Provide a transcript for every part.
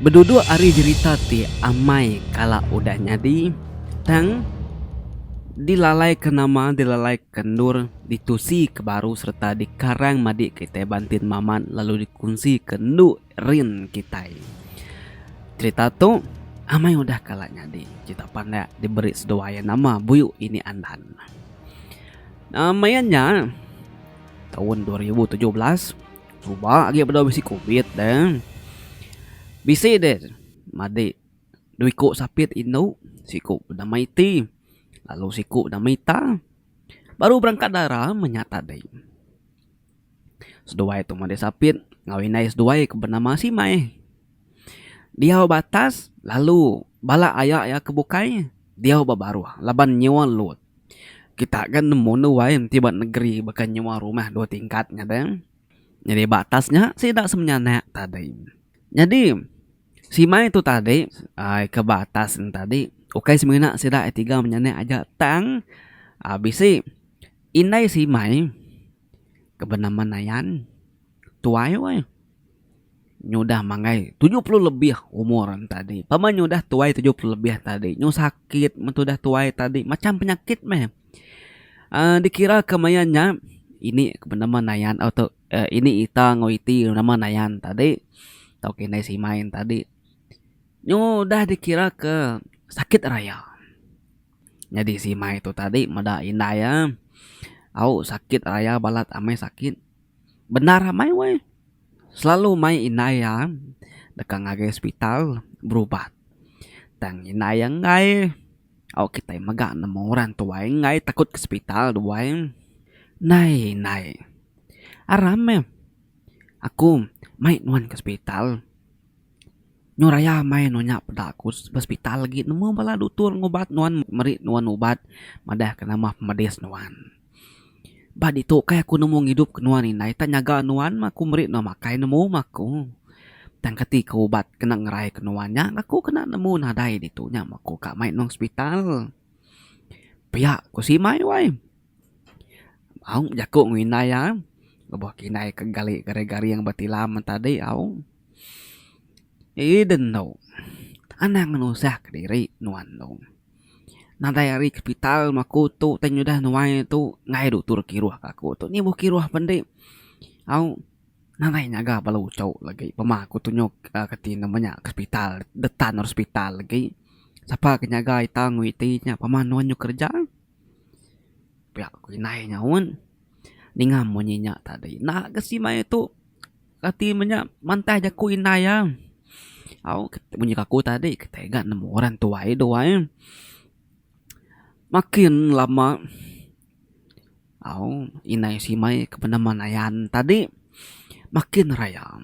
Beduduk ari jerita ti amai kala udah nyadi tang dilalaika nama dilalaika endur ditusi ke baru sereta dikarang madi kitai Bantin Mamat lalu dikunsi ke endu rin kitai. Jerita tu amai udah kala nyadi jerita pandak diberi seduai nama Buyu Ini Andan. Maya nya taun 2017. Suba agi bedau bisi covid deh. Bisi deh madik dua iku sapit indu siku benama iti lalu siku benama ita baru berangkat dara meh nya tadi. Seduai tu madik sapit enggau indai seduai ke benama Simai. Diau ba atas lalu bala aya iya ke bukai diau ba baruh laban nyiwa lut. Kita ga nemu ne wai enti ba negeri baka nyuwa rumah dua tingkat nya deh. Nyadi ba atas nya sida semenyanak tadi. Nyadi simai tu tadi ai ke ba atas ne tadi ukai semina sida tiga menyanak aja tang aaa bisi indai simai ke benama Nayan tuai weh. Nyudah manggai 70 lebih umur tadi. Pama nyudah tuai 70 lebih tadi. Nyu sakit men tudah tuai tadi macam penyakit meh. uhh Dikira ke maya nya ini ke benama Nayan atau uhh ini ita enggau iti nama Nayan tadi tauka indai Simai tadi nyu udah dikira ke sakit raya. Nyadi Simai tu tadi meda indai iya au sakit raya balat amai sakit bendar amai weh. Selalu mai indai iya deka ngagai hospital berubat. Tang indai iya enggai. Au kitai mega nemu orang tuai enggai takut ke hospital duai. Ndai indai. Aram meh aku mai nuan ke hospital. Nyu raya mai nuan nya peda aku ba hospital agi nemu bala dutur ngubat nuan meri nuan ubat madah ke nama pemedis nuan. Ba ditu kai aku nemu ngidup ke nuan indai tak nyaga nuan mah aku meri nuan makai nemu mah aku. Tang kati ke ubat kena ngerai ke nuan nya aku kena nemu nadai ditu nya mah aku ka mai nuan hospital. Pia ku Simai wai. Au jaku enggau indai iya lebuh ke indai ke gali garing garing ba tilam tadi au. Eden tu anang ngenusah kediri nuan tu. Nadai ari kepital meh aku tu tai nyudah nuai tu enggai dutur kiruh ka aku tu. Ni meh kiruh pendi au nadai nyaga bala uchu lagi pema aku tunjuk uhh kati nama nya ke hospital detan hospital lagi. Sapa ke nyaga ita enggau iti nya pama nuan nyau kerja. Pia ku indai nyaut ninga munyi nya tadi enda ga simai tu. Kati meh nya mantah jaku indai iya. Au munyi ku aku tadi kitai ga nemu orang tuai tu ai. Makin lama au indai simai ke benama Nayan tadi makin raya.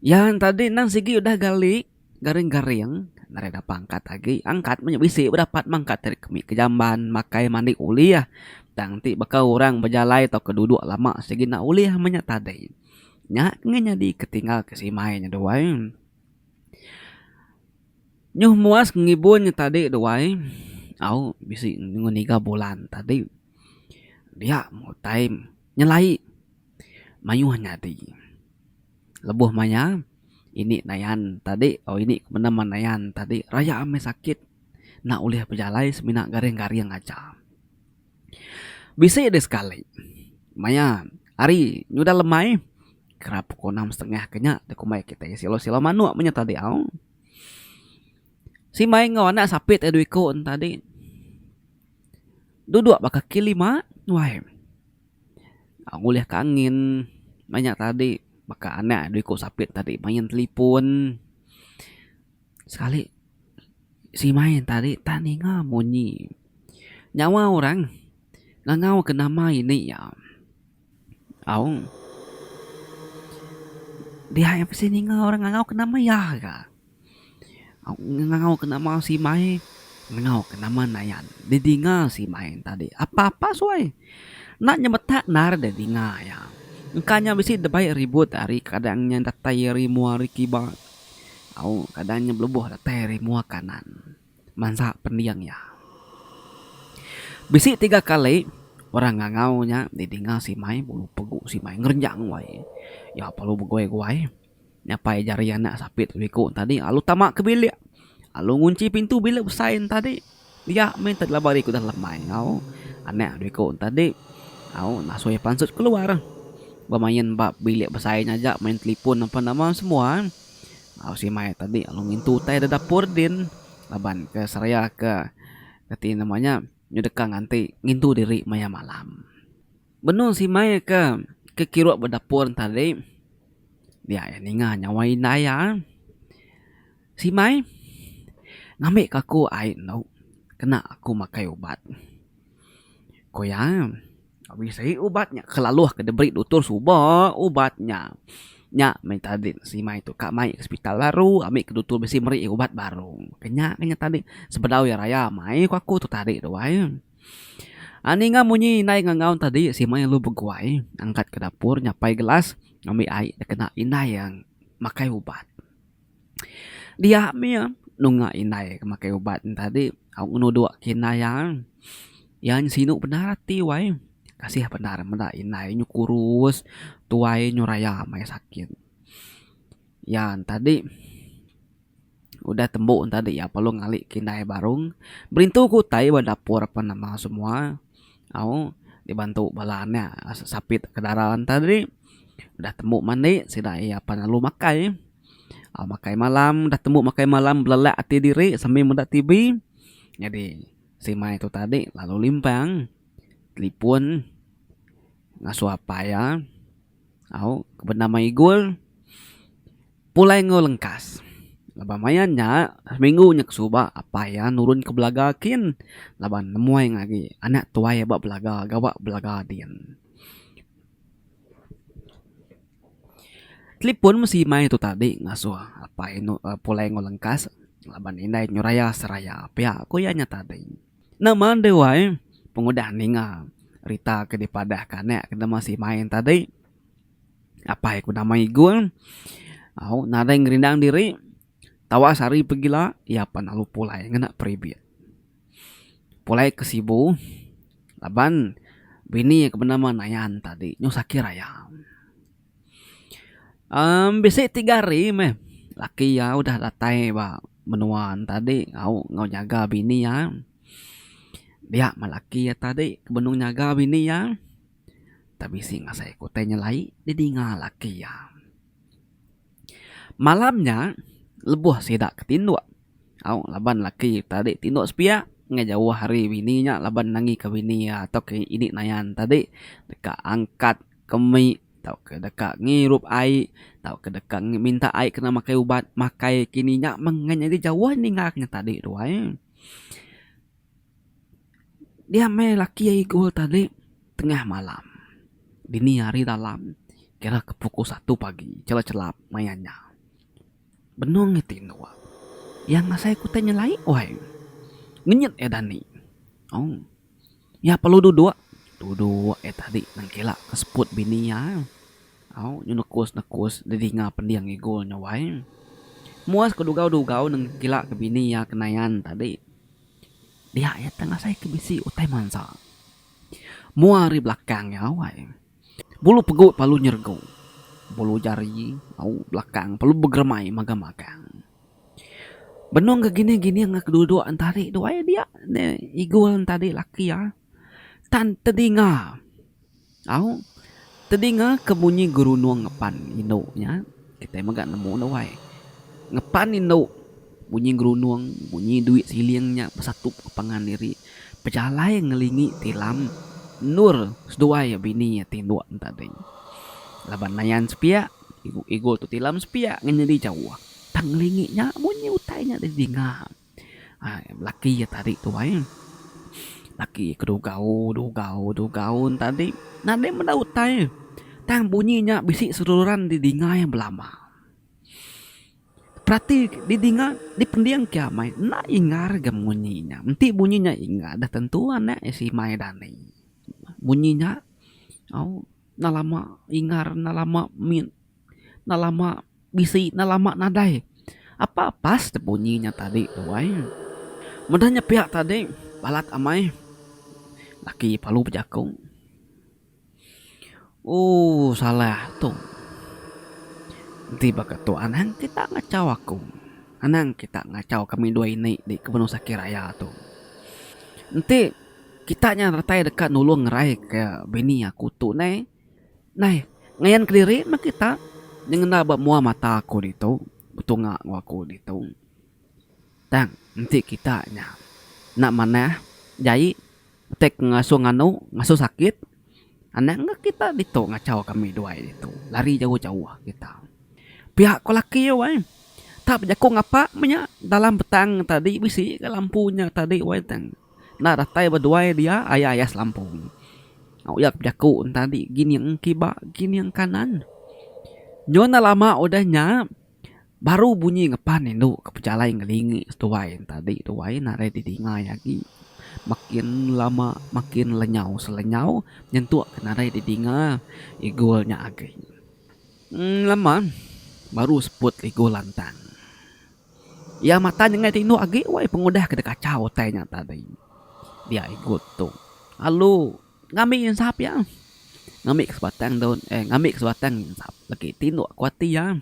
Iya tadi endang sigi udah gali garing garing nadai dapa angkat agi. Angkat meh bisi dapat meh angkat ari ke jamban makai mandi ulih tang ti baka orang bejalai tauka duduk lama sigi enda ulih meh nya tadi. Nya ke nyadi ke tinggal ke simai nya duai. Nyuh muas ngibun nya tadi duai au bisi ngiga bulan tadi dia meh utai nyelai. Mayuh nyadi. Lebuh maya ini nayan tadi oh ini mendam nayan tadi raya meh sakit enda ulih bejalai semina garing-garing aja. Bisi deh sekali maya hari nyudah lemai kira pukul enam setengah ke nya deh kumbai kitai silau-silau manuk meh nya tadi au. Simbai enggau anak sapit dua iku ne tadi duduk ba kaki lima wai. Ngulih ka angin meh nya tadi baka anak dua iku sapit tadi main telipon. Sekali simai tadi tak ninga munyi nyawa orang ngangau ke nama ini iya. Au dia iya bisi ninga orang ngangau ke nama iya ga. Ngangau ke nama simai ngangau ke nama nayan didinga simai tadi apa apa suai enda nyemetak endar deh dinga iya. Engka nya bisi dibai ribut ari kadang nya datai ari mua ari kiba au kadang nya belebuh datai ari mua kanan mansa pending iya. Bisi tiga kali orang ngangau nya didinga simai bulu pegu simai ngerenjang wai iya perlu beguai guai. Nyapai jari anak sapit riku tadi lalu tama ke bilik. Lalu ngunchi pintu bilik besai ne tadi. Dia meh enti laba riku udah lemai au anak riku tadi au ngasuh iya pansut keluar. Bemain ba bilik besai nya aja main telefon apan nama semua. Au simai tadi lalu ngintu utai da dapur din laban ke seraya ke reti nama nya nyedeka nganti ngintu diri maya malam. Benung simai ke ke kiruk ba dapur tadi dia iya ninga nyawa indai iya. Simai ngambi ka aku ai endo kena aku makai ubat. Ku iya bisi ubat nya kelaluh ke diberi dutur suba ubat nya. Nya meh tadi simai tu ka mai ke sepital baru ambi ke dutur bisi meri ubat baru. Ke nya meh nya tadi sebedau iya raya mai ku aku tu tadi tu ai. Ninga munyi indai ngangau tadi simai lalu beguai angkat ke dapur nyapai gelas ngambi ai da kena indai iya makai ubat. Dia mih nunga indai ke makai ubat ne tadi au ngenudok ke indai iya. Iya sinu bendar ati wai kasih bendar meda indai nyu kurus tuai nyu raya maya sakit. Iya tadi. Udah tembu tadi iya perlu ngali ke indai baru berintu ke utai ba dapur apan nama semua au dibantu bala anak sapit ke dara ne tadi. Udah tembu mandi sida iya pan lalu makai. Au makai malam udah tembu makai malam belelak ati diri sambil meda TV nyadi simai tu tadi lalu limpang telefon ngasuh apai iya au ke benama Igul. Pulai enggau lengkas. Laban maya nya, seminggu nya ke suba apai iya nurun ke Belaga kin laban nemuai ngagai anak tuai ba Belaga gawa Belaga din. Telipun mesi mai tu tadi ngasuh apai pulai enggau lengkas laban indai nyeraya seraya pia ku iya nya tadi. Nama deh wai pengudah ninga rita ke dipadah ke anak ke nama Simai tadi. Apai ku nama Igun au nadai ngerindang diri tawas hari pegila iya pan lalu pulai ngena peribit. Pulai ke Sibu laban bini ke benama Nayan tadi nyau sakit raya. Emm bisi tiga hari meh laki iya udah datai ba menua ne tadi au enggau nyaga bini iya. Dia meh laki iya tadi ke benung nyaga bini iya. Tak bisi ngasai ku utai nyelai didinga laki iya. Malam nya lebuh sida ke tinduk au laban laki tadi tinduk sepiak ngai jauh ari bini nya laban nangi ke bini iya tauka ini nayan tadi deka angkat kemi tauka deka ngirup ai tauka deka minta ai kena makai ubat makai kini nya meng ngai nyadi jauh ninga ke nya tadi tu ai. Dia meh laki iya igul tadi tengah malam dini hari dalam kira ke pukul satu pagi chelap chelap maya nya. Benung iya tinduk iya ngasai ke utai nyelai wai ngenyit iya dani aung iya perlu duduk duduk iya tadi nengkila ke seput bini iya au nyu nekus nekus didinga pending igul nya wai. Muas ke dugau dugau nengkila ke bini iya ke nayan tadi. Dia iya tang asai ke bisi utai mansa. Mua ari belakang iya wai. Bulu pegu palu nyeregu. Bulu jari au belakang palu begeremai magang-magang. Benung ke gining-gining ke duduk entari tu wai dia ne igul entari laki iya tan tedinga. Au, tedinga ke munyi gerunung ngepan indu nya, kitai mega nemu ne wai. Ngepan indu munyi gerunung, munyi duit siling nya besatup ke pangan diri bejalai ngelingi tilam endur seduai bini iya tinduk ne tadi. Laban nayan sepiak, igu tu tilam sepiak ngan nyadi jauh. Tang ngelingi nya munyi utai nya didinga. Laki iya tadi tu ai. Laki ke dugau dugau dugau ne tadi nadai meda utai tang bunyi nya bisi seruran didinga iya belama. Perati didinga dipending ke amai enda ingar ga munyi nya. Enti bunyi nya ingar dah tentu anak iya simai dani. Munyi nya au enda lama ingar enda lama mit. Enda lama bisi enda lama nadai. Apa pas te bunyi nya tadi tu ai. Meda nya pia tadi balat amai laki perlu bejaku. Ooh salah tu. Enti baka tu anang kita ngachau aku. Anang kita ngachau kami dua ini di Kebun Sakit Raya tu. Enti kita nya datai deka nulung ngerai ke bini aku tu neh. Nai, ngayan kediri meh kita nyengenda ba mua mata aku ditu, betunga enggau aku ditu. Tang enti kita nya enda manah jai utai ke ngasuh nganu, ngasuh sakit, anang ga kita ditu ngachau kami duai ditu, lari jauh-jauh kita. Pia ko laki wai. Tak bejaku ngapa meh nya dalam petang tadi bisi ga lampu nya tadi wai tang enda datai ba duai dia aya ayas lampu. Au iya ke bejaku tadi gining kiba gining kanan. Nyun enda lama udah nya baru bunyi ngepan indu ke pejalai ngelingi seduai tadi tuai nadai didinga iya agi. Makin lama makin lenyau selenyau nyentuk ke nadai didinga igul nya agi. Lama baru seput igu lantang. Iya mata nyengai tinduk agi wai pengudah ke dikachau utai nya tadi. Dia igu tu lalu ngambi insap iya. Ngambi ke sebatang daun eh ngambi ke sebatang insap lagi tinduk ku ati iya.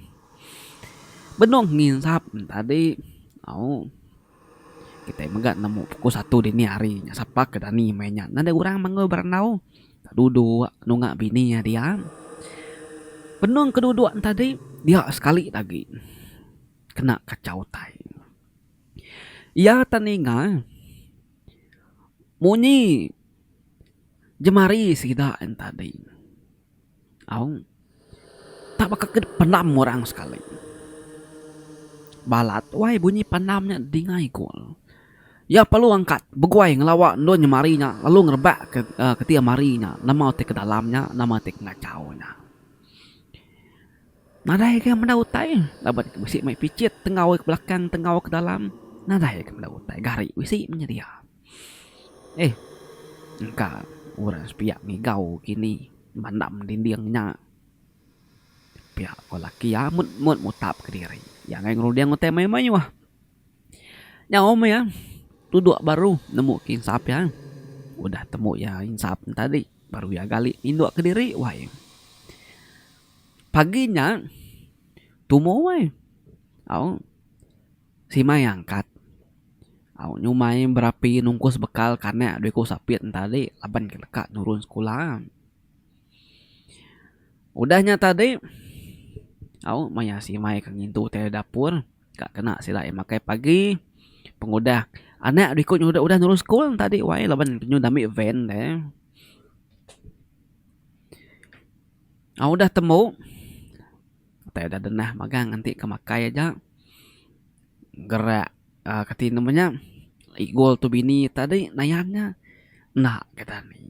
Benung nginsap tadi au kitai mega nemu pukul satu dini hari nya sapa ke dani meh nya nadai orang mengul berandau. Duduk nunga bini iya dia. Benung ke duduk tadi dia sekali agi kena kachau utai. Iya tak ninga munyi jemari sida tadi. Au. Tak baka ke pendam orang sekali. Balat wai bunyi pendam nya dinga igul. Iya perlu angkat beguai ngelawa endur nyemari nya lalu ngerebak ke uhh keti amari nya nama ti ke dalam nya nama ti ke ngachau nya. Nadai ga meda utai laban ke bisi mai pichit tenggau ke belakang tenggau ke dalam nadai ga meda utai gari bisi menyedia. Eh engka orang sepiak ngigau kini mandam dinding nya. Pia ko laki iya mut mut mutap kediri. Iya ngagai ngerunding utai mayuh mayuh. Nyau meh iya duduk baru nemu ke insap iya. Udah temu iya insap ne tadi baru iya gali ninduk kediri wai. Pagi nya tumu wai au simai angkat au nyumai berapi nungkus bekal kanak dua iku sapit ne tadi laban ke deka nurun sekula. Udah nya tadi au maya simai ke ngintu utai da dapur ka kena sida iya makai pagi pengudah anak dua iku nya udah nurun sekul tadi wai laban nyu ambi van deh. Udah tembu utai da denah magang enti ke makai aja gerak uhh kati nama nya igul tu bini tadi nayan nya enda ke dani.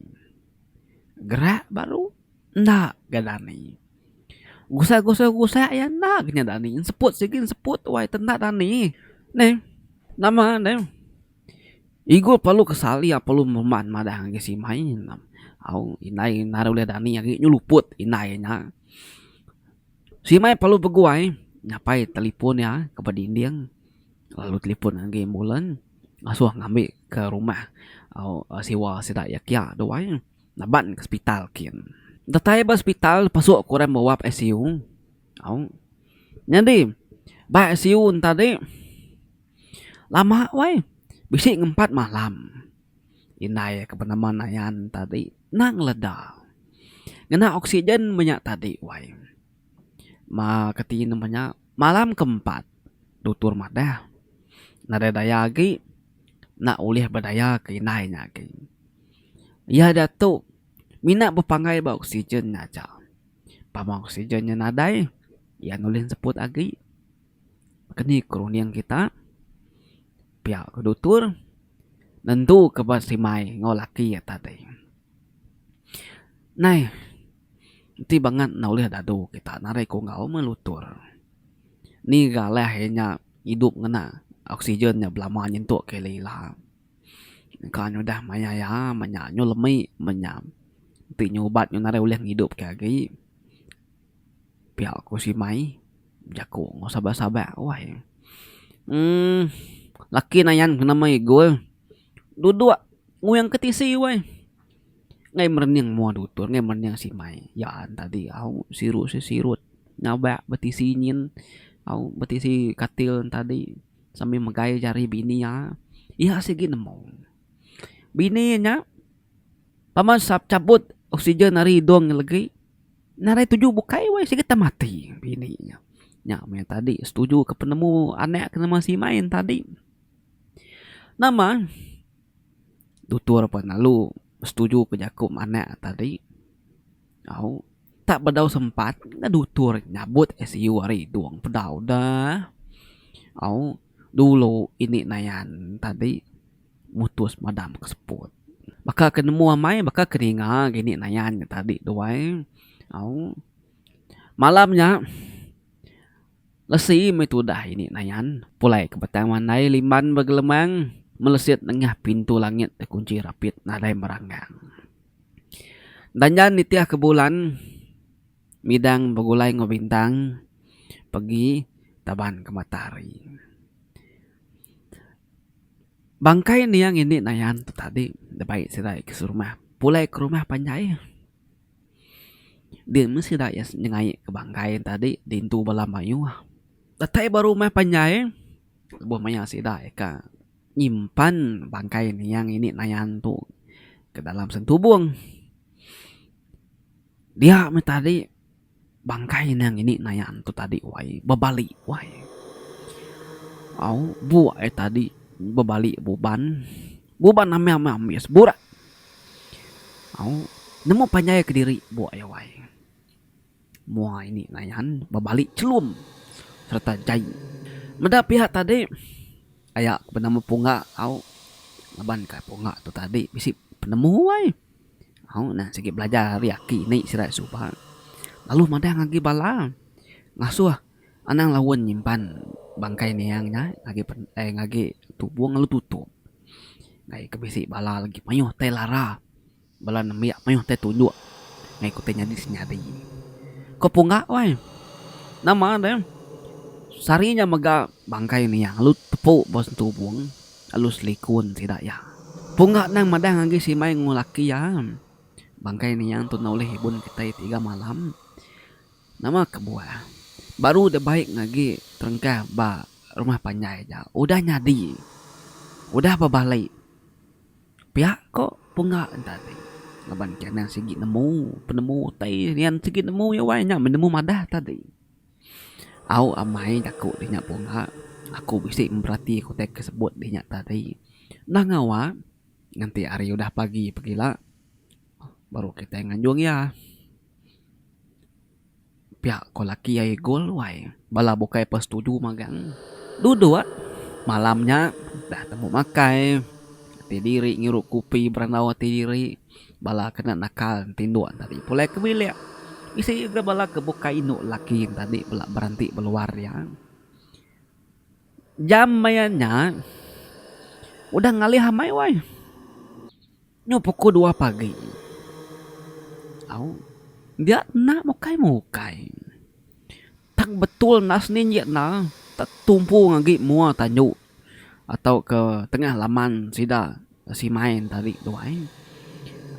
Gerak baru enda ga dani. Gusak gusak gusak iya enda ga nya dani. Enseput sigi enseput wai te enda dani. Neh nama neh igu perlu kesal iya perlu meman madah ngagai simai au indai nadai ulih dani agi nyeluput indai nya. Simai perlu beguai nyapai telefon iya ke bedinding lalu telefon ngagai ambulan. Ngasuh ngambi ke rumah siwa sida iya kia tu ai naban ke sepital kin. Datai ba sepital pasuk ke orang ba wap ICU au. Nyadi ba ICU ne tadi lama wai bisi ngempat malam indai ke benama Nayan tadi enda ngeleda ngena oksigen meh nya tadi wai. Ma keti ne meh nya malam ke empat dutur madah. Nadai daya agi enda ulih bedaya ke indai nya agi. Iya diatu mina bepanggai ba oksigen nya aja. Pama oksigen nya nadai iya nulih enseput agi. Keni ku runding kita pia ku dutur nentu ke ba simai enggau laki iya tadi. Nai enti bangat enda ulih dadu kita nadai ku enggau meh lutur. Ni ga alah iya nya idup ngena oksigen nya belama nyentuk ke ila ila. Engka nyudah maya iya menya nyu lemi menya enti nyu ubat nyu nadai ulih ngidup ke agi. Pia ku Simai bejaku enggau sabak sabak wai. Uhh laki nayan ke nama Igul duduk nguing ke tisi wai. Ngai merening mua dutur ngai merening Simai. Iya tadi au sirut sesirut. Nyabak betisi nyin au betisi katil tadi sambil megai jari bini iya. Iya sigi nemu. Bini nya pama sap chabut oksigen ari idung iya legi nadai tuju bukai weh sigi tau mati bini nya. Nya meh tadi setuju ke penemu anak ke nama Simai tadi. Nama dutur pan lalu setuju ke jaku anak tadi. Au tak bedau sempat ne dutur nyabut ICU ari idung pedau da. Au dulu ini nayan tadi mutus madam ke seput. Baka ke nemu amai baka ke ninga gini nayan nya tadi tu ai. Au malam nya lesi meh tudah ini nayan pulai ke Batang Mandai Limban Begelemang melesit nengah pintu langit dikunchi rapit nadai meranggang. Danjan nitih ke bulan midang begulai enggau bintang pegi taban ke matahari. Bangkai niang indi nayan tu tadi dibai sida ke serumah pulai ke rumah panjai. Din meh sida iya nyengai ke bangkai tadi dintu bala mayuh. Datai ba rumah panjai lebuh maya sida ka nyimpan bangkai niang ini nayan tu ke dalam sentubung. Dia meh tadi bangkai niang ini nayan tu tadi wai bebali wai. Au buk iya tadi bebali buban, buban ameh ameh ambis burak. Au nemu panjai kediri buk iya wai. Mua ini nayan bebali chelum sereta jai. Meda pia tadi aya ke benama Pungga au laban ka Pungga tu tadi bisi penemu ai. Au nah sigi belajar ari aki ini sida suba lalu madah ngagai bala ngasuh anang laun nyimpan bangkai niang nya ngagai eh ngagai tubung lalu tutup. Ngagai ke bisi bala lagi mayuh tai lara. Bala nembiak mayuh tai tunjuk ngagai ku tai nyadi senyadi. Ko pungga wai. Nama deh sehari nya mega bangkai niang lalu tepu ba sentubung lalu selikun sida iya. Pungga nang madah ngagai simai enggau laki iya bangkai niang tu enda ulih ibun kitai tiga malam. Nama kebuah baru deh baik ngagai terengkah ba rumah panjai ja udah nyadi udah bebali. Pia ko pungga enta ti. Laban ke anang sigi nemu penemu utai nian sigi nemu iya wai nya meh nemu madah tadi. Au amai jaku di nya pungga aku bisi merati ke utai ke sebut di nya tadi. Enda ngawa nganti hari udah pagi pegila baru kitai nganjung iya. Pia ko laki iya igul wai. Bala bukai pun setuju magang. Duduk malam nya dah tembu makai ati diri ngirup kopi berandau ati diri bala kena nakal tinduk tadi pulai ke bilik. Bisi ga bala ke bukai indu laki tadi bela beranti ba luar dia. Jam maya nya udah ngalih amai wai. Nyu pukul dua pagi. Au dia enda mukai mukai. Tang betul enda seninjik enda tetumpu agi mua tanju atau ke tengah laman sida simai tadi tu ai.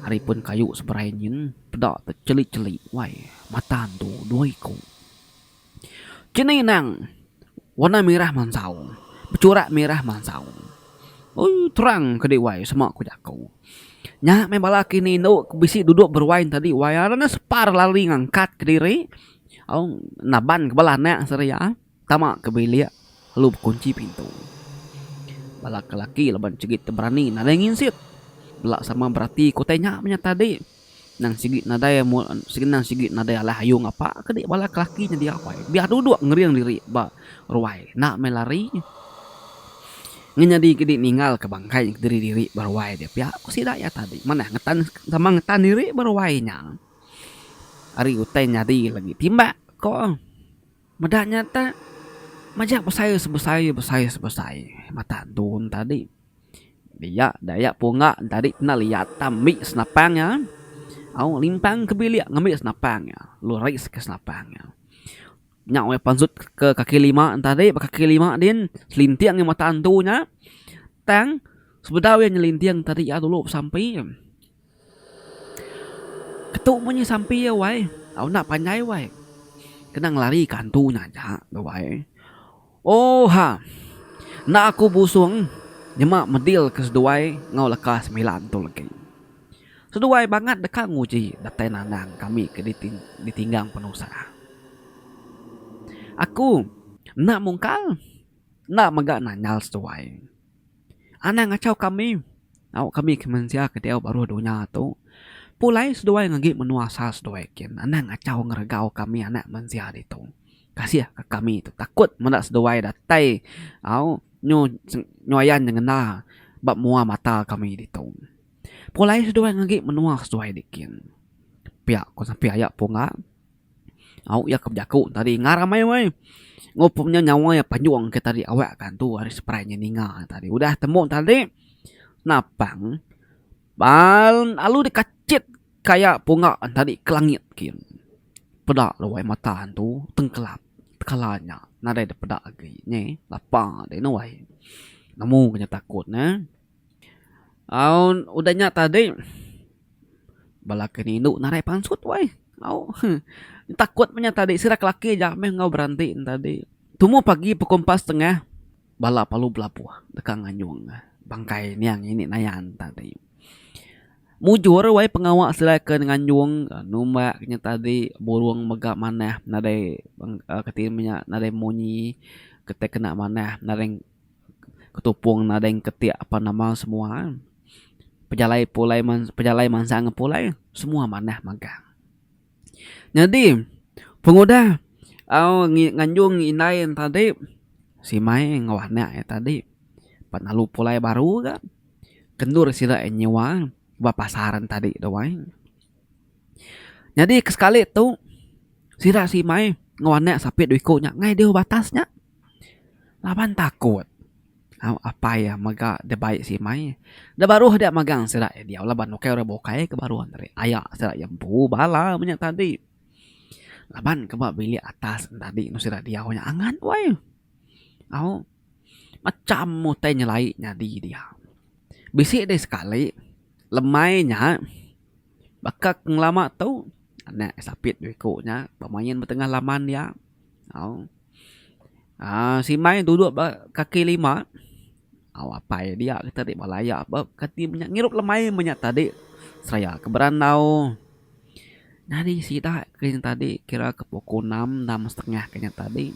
Ari pun kayu seberai nyin peda te cheli cheli wai mata antu dua iku. Chini nang warna mirah mansau, bechurak mirah mansau. Ui terang ke diwai sema ku jaku. Nya meh bala kini indu ke bisi duduk beruai tadi wai ara ne separ lari ngangkat kediri au naban ke bala anak seria tama ke bilik lalu bekunchi pintu. Bala ke laki laban sigi teberani nadai nginsit bela sama berati ke utai nya meh nya tadi. Nang sigi nadai nang sigi nadai alah ayu ngapa ke dik bala ke laki nya dia wai. Biar duduk ngering diri ba ruai enda meh lari. Ngan nyadi ke dik ninggal ke bangkai diri diri ba ruai dia pia ku sida iya tadi manah ngetan sama ngetan diri ba ruai nya. Ari utai nyadi lagi timbak ko meda nya te majak besai sebesai besai sebesai mata dun tadi. Dia daya pungga tadi enda liat ambi senapang iya. Au limpang ke bilik ngambi senapang iya. Lalu ris ke senapang iya. Nya weh pansut ke kaki lima tadi ba kaki lima din selinting iya mata antu nya. Tang sebedau iya nyelinting tadi iya dulu besampi. Ketu munyi sampi iya wai. Au enda panjai wai. Kena ngelari ka antu nya aja wai. Ooha. Enda aku busung nyema medil ke seduai enggau leka semilan tu legi. Seduai bangat deka nguji datai nandang kami ke ditinggang penusah. Aku enda mungkal enda mega nanyal seduai. Anang ngachau kami, au kami ke mensia ke diau baruh dunya tu. Pulai seduai ngagai menua asal seduai kin. Anang ngachau ngeregau kami anak mensia ditu. Kasih ka kami tu takut meda seduai datai au nyu nyu ayan nyengenda ba mua mata kami ditu. Pulai seduai ngagai menua seduai dikin. Pia ku sampai aya pungga. Au iya ke bejaku tadi ngar amai weh. Ngup nya nyawa iya panjung ke tadi awak ka antu ari seperai nya ninga tadi. Udah tembu tadi napang bal lalu dikachit kaya punga tadi ke langit kin. Peda ruai mata antu tengkelap tekala nya nadai dep peda agi nyi lapa deh ne wai. Nemu ke nya takut ne. Au udah nya tadi bala ke nindu narai pansut wai au takut meh nya tadi sida ke laki aja meh enggau beranti ne tadi. Tumu pagi pukul empat setengah bala perlu belabuh deka nganjung bangkai niang ini nayan tadi. Mujur wai pengawa sida ke nganjung numbak nya tadi burung mega manah nadai keti nya nadai munyi keti kena manah nadai Ketupung nadai ketik apan nama semua. Pejalai pulai pejalai mansang pulai semua manah magang. Nyadi pengudah aaa nganjung indai ne tadi simai enggau anak iya tadi pan lalu pulai baru ga kendur sida nyiwa ba pasar ne tadi tu ai. Nyadi ke sekali tu sida simai enggau anak sapit dua iku nya ngai dih batas nya. Laban takut au apai iya mega dibai simai da baruh dia magang sida iya diau laban ukai orang bukai ke baruh enti aya sida iya empu bala meh nya tadi. Laban ke ba bilik atas tadi meh sida diau nya angat weh. Au macam utai nyelai nyadi dia. Bisi deh sekali lemai nya baka ke ngelama tu anak sapit dua iku nya bemain ba tengah laman dia. Au aaa simai duduk ba kaki lima au apai dia ke tadi bala aya ba kati menya ngirup lemai menya tadi seraya ke berandau. Nyadi sida ke nya tadi kira ke pukul enam enam setengah ke nya tadi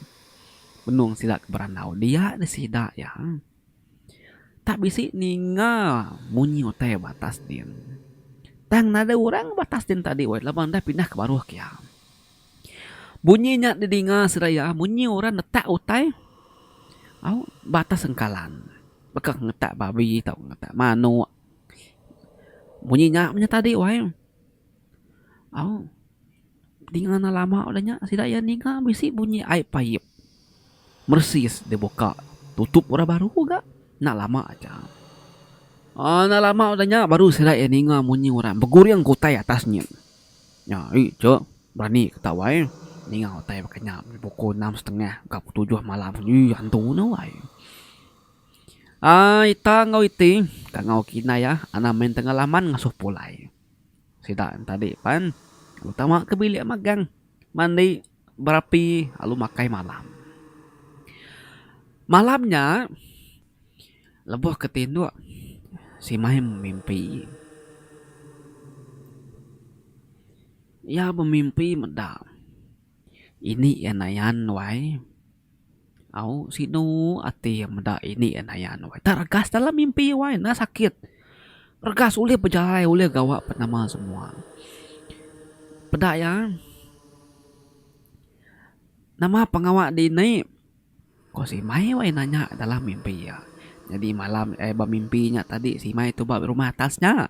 benung sida ke berandau dia deh sida iya tak bisi ninga munyi utai ba atas din. Tang nadai orang ba atas din tadi weh laban udah pindah ke baruh ke iya. Bunyi nya didinga seraya munyi orang netak utai au ba atas sengkalan baka ngetak babi tauka ngetak manuk. Munyi nya meh tadi wai au dinga enda lama udah nya sida iya ninga bisi bunyi ai paip meresis dibuka tutup orang baru ga enda lama aja. Aaa enda lama udah nya baru sida iya ninga munyi orang beguring ke utai atas nyin. Nya ai che berani ke tawai ninga utai baka nya pukul enam setengah ka pukul tujuh malam ii antu ne wai. Aaa ita enggau iti kangau ke indai iya anang main tengah laman ngasuh pulai. Sida ne tadi pan lalu tama ke bilik magang mandi berapi lalu makai malam. Malam nya. Lebuh ke tinduk Simai mimpi. Iya bemimpi meda ini iya nayan wai. Au sinu ati iya meda ini iya nayan wai. Tak regas dalam mimpi wai enda sakit. Regas ulih bejalai ulih gawa penama semua. Peda iya nama pengawa dini. Ko Simai wai nanya dalam mimpi iya. Nyadi malam eh ba mimpi nya tadi Simai tu ba rumah atas nya.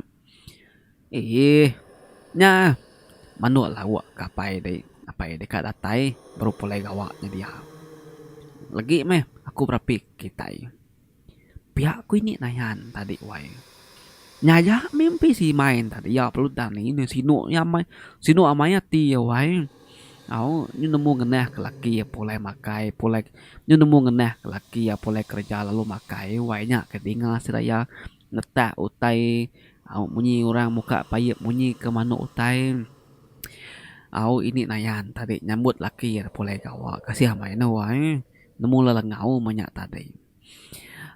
Eeh nya manuk lauk ke apai dei. Apai deka datai baru pulai gawa nya dia. Legi meh aku berapi kitai. Pia ku ini nayan tadi wai. Nya aja mimpi si main tadi iya perlu dani ne sinu iya amai sinu amai ati iya wai. Au nyu nemu ngenah ke laki iya pulai makai pulai nyu nemu ngenah ke laki iya pulai kereja lalu makai wai nya ke dinga sida iya netak utai au munyi orang muka paip munyi ke manuk utai. Au ini nayan tadi nyambut laki iya pulai gawa. Kasih amai anu ai. Nemu lelengau meh nya tadi.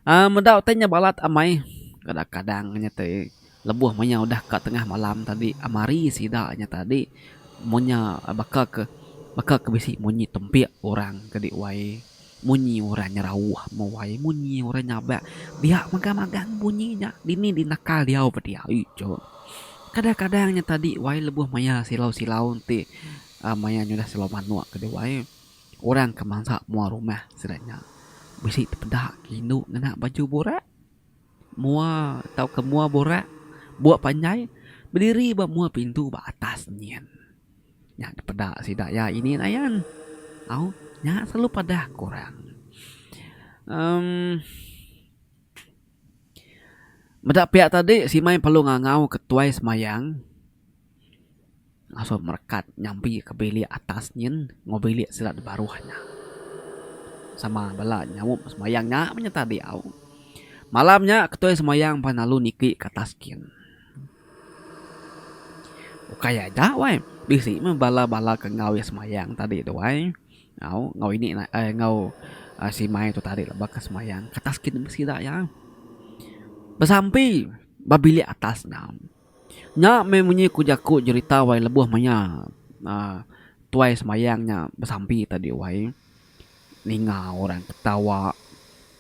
Aaa meda utai nya balat amai kadang-kadang nya ti lebuh maya udah ka tengah malam tadi amari sida nya tadi mun nya baka ke baka ke bisi munyi tempik orang ke di wai munyi orang nyerauh meh wai munyi orang nyabak dia mega magang bunyi nya dini di nakal diau ba dia ijo. Kadang-kadang nya tadi wai lebuh maya silau-silau ti maya nyudah silau manuk ke di wai. Orang ke mansa mua rumah sida nya bisi tepeda ke indu ngena baju burak mua tauka mua burak buk panjai bediri ba mua pintu ba atas nyin. Nya tepeda sida iya ini ayan. Au nya selalu padah ke orang uhh meda pia tadi simai perlu ngangau ke tuai semayang. Ngasuh merekat nyampi ke bilik atas nyin enggau bilik sida da baruh nya. Sama bala nyaup semayang nya meh nyata diau. Malam nya ketuai semayang pan lalu niki ke atas kin. Ukai aja wai bisi meh bala-bala ke enggau iya semayang tadi tu ai. Au enggau ini eh enggau simai tu tadi lebuh ke semayang ke atas kin meh sida iya. Besampi ba bilik atas nya. Nya meh munyi ku jaku jerita wai lebuh maya uhh tuai semayang nya besampi tadi wai. Ninga orang ketawa,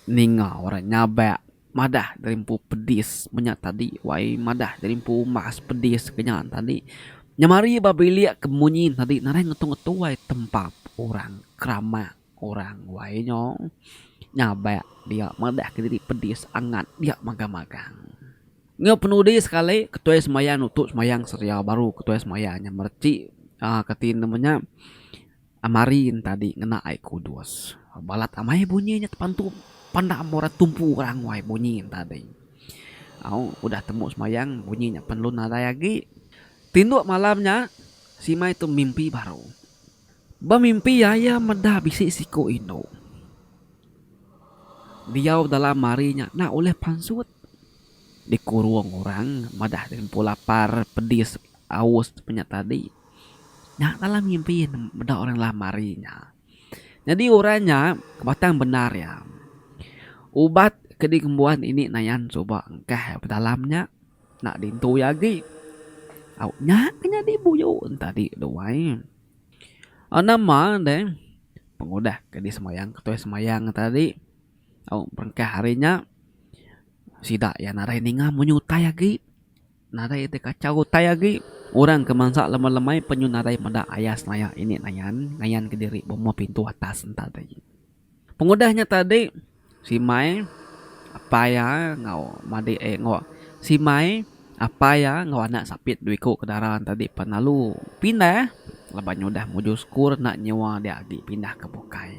ninga orang nyabak madah diri empu pedis menya tadi wai madah diri empu umbas pedis ke nya tadi. Nyemari ba bilik ke munyi tadi nadai ngetu-ngetu wai tempap orang keramak orang wai nyo nyabak dia madah kediri pedis angat dia magang-magang. Enggau penudi sekali ketuai semaya nutu semayang seria baru ketuai semaya nya mereti uhh kati nama nya amari ne tadi ngena ai kudus. Balat amai bunyi nya tepantu pandam orang tumpu orang anguai bunyi ne tadi. Au udah tembu semayang bunyi nya perlu nadai agi. Tinduk malam nya simai tu mimpi baru. Ba mimpi iya iya meda bisi siku indu. Diau dalam hari nya enda ulih pansut. Dikurung orang madah diri empu lapar, pedis, aus nya tadi. Nya dalam mimpi ne meda orang dalam hari nya. Nyadi orang nya batang bendar iya. Ubat ke dikembuan ini nayan suba engkah dalam nya enda dintu iya agi. Au nya ke nyadi buyu ne tadi tu ai. Nama deh pengudah ke disemayang ketuai semayang tadi au berengkah ari nya sida iya nadai ninga munyi utai agi nadai ti kachau utai agi orang ke mansa lemai-lemai penyu nadai meda ayas naya ini nayan ngayan kediri ba mua pintu atas enta tadi. Pengudah nya tadi Simai apai iya enggau madi eh enggau Simai apai iya enggau anak sapit dua iku ke dara ne tadi pan lalu pindah laban nya udah mujur sekul enda nyewa dia agi pindah ke bukai.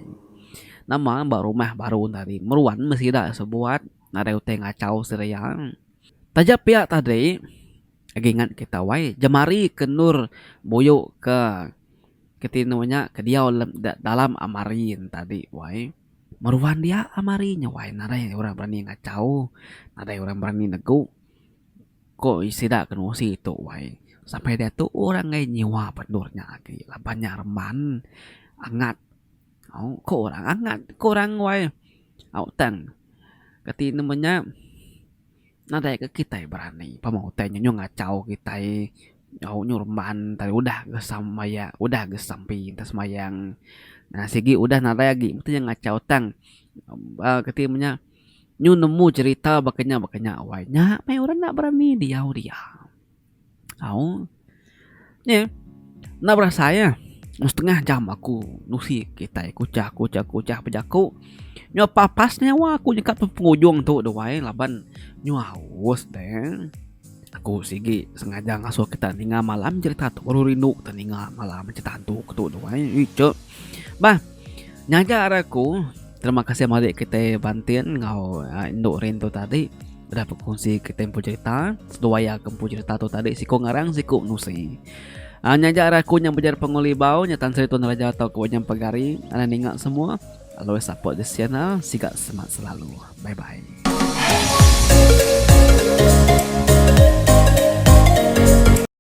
Nama ba rumah baru ne tadi meruan meh sida sebuat nadai utai ngachau sida iya. Taja pia tadi agi ngat kita wai jemari ke endur buyu ke keti anu nya ke diau dalam amari ne tadi wai. Meruan dia amari nya wai nadai orang berani ngachau nadai orang berani negu ko sida ke nusi tu wai sampai diatu orang enggai nyiwa ba endur nya agi laban nya reman angat au ko orang angat ko orang wai au tang kati nemu nya. Nadai ke kitai berani pama utai nya nyau ngachau kitai au nyu remban tai udah ga semaya udah ga sampi enta semayang uhh sigi udah nadai agi mesti nya ngachau tang uhh kati meh nya nyu nemu cherita baka nya baka nya wai nya meh orang enda berani diau dia. Au. Nyi. Enda berasai ah. Mung setengah jam aku nusi kitai kuchah kuchah kuchah bejaku. Nyu pas nyawa aku nyekap pengujung tu deh wai laban nyu aus deh. Aku sigi sengaja ngasuh kita ninga malam cerita tu baru rindu kita ninga malam cerita hantu ku tu deh wai. Ichek. Bah. Nyaga ari aku terima kasih meri kitai Bantin enggau indu Rin tu tadi. Udah bekongsi kitai empu cerita, seduai iya ke empu cerita tu tadi siku ngarang siku nusi. Aa nya aja ari aku nya bejar Pengulu Ibau nya Tan Sri Tun Raja tauka Wajang Pegari anang ninga semua always support this channel siga semangat selalu. Bye bye.